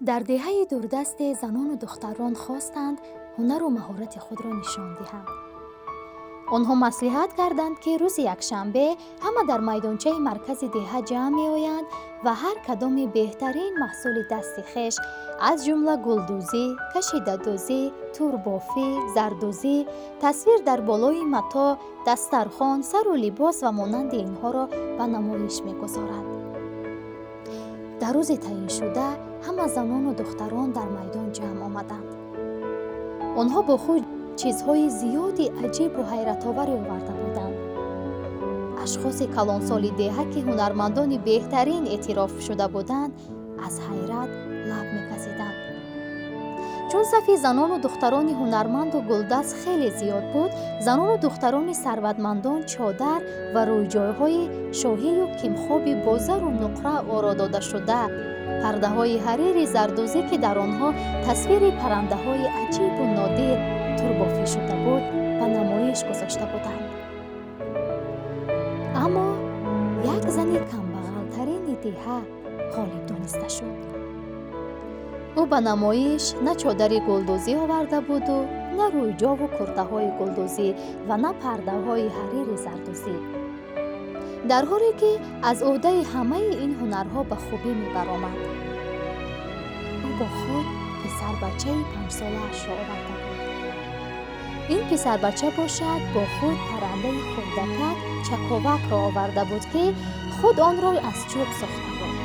Дар деҳаи дурдасте занону духтарон хостанд ҳунару маҳорати худро нишон диҳанд. Онҳо маслиҳат карданд, ки рӯзи якшанбе ҳама дар майдончаи маркази деҳа ҷамъ меоянд ва ҳар кадоми беҳтарин маҳсули дасти хеш, аз ҷумла гулдӯзӣ, кашидадӯзӣ, турбофӣ, зардӯзӣ, тасвир дар болои матоъ, дастархон, сару либос ва монанди инҳоро ба намоиш мегузоранд. Дар рӯзи таъиншуда ҳама занону духтарон дар майдон ҷамъ омаданд. Онҳо бо худ чизҳои зиёди аҷибу ҳайратоваре оварда буданд. Ашхоси калонсоли деҳа, ки ҳунармандони беҳтарин эътироф шуда буданд, аз ҳайрат лаб мегазиданд. Чун сафи занону духтарони ҳунарманду гулдаст хеле зиёд буд, занону духтарони сарватмандон чодар ва рӯйҷойҳои шоҳию кимхоби бо зару нуқра оро додашуда, пардаҳои ҳарири зардӯзӣ, ки дар онҳо тасвири паррандаҳои аҷибу нодир турбофӣ шуда буд, ба намоиш гузошта буданд. Аммо як зани камбағалтарини деҳа ғолиб дониста шуд. Ӯ ба намоиш на чодари гулдӯзӣ оварда буду, на рӯйҷову куртаҳои гулдӯзӣ ва на пардаҳои ҳарири зардӯзӣ, дар ҳоле ки аз ӯҳдаи ҳамаи ин ҳунарҳо ба хубӣ мебаромад. Ӯ бо худ писарбачаи 5-солаашро оварда буд. Ин писарбача бошад, бо худ паррандаи хурдакак чаковакро оварда буд, ки худ онро аз чӯб сохта буд.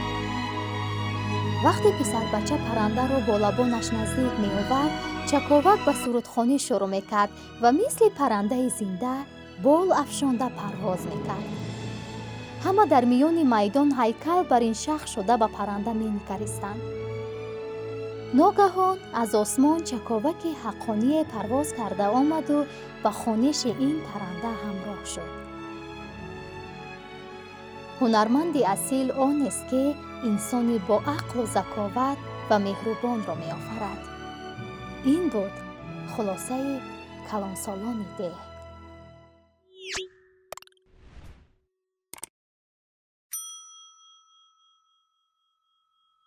Вақте писарбача паррандаро бо лабонаш наздик меовард, чаковак ба сурудхонӣ шурӯъ мекард ва мисли паррандаи зинда бол афшонда парвоз мекард. Ҳама дар миёни майдон ҳайкал бар ин шахс шуда ба парранда менигаристанд. Ногаҳон аз осмон чаковаки ҳаққоние парвоз карда омаду ба хониши ин парранда ҳамроҳ шуд. Ҳунарманди асил онест, ки инсони бо ақлу заковат ва меҳрубонро меофарад. Ин буд хулосаи калонсолони деҳ.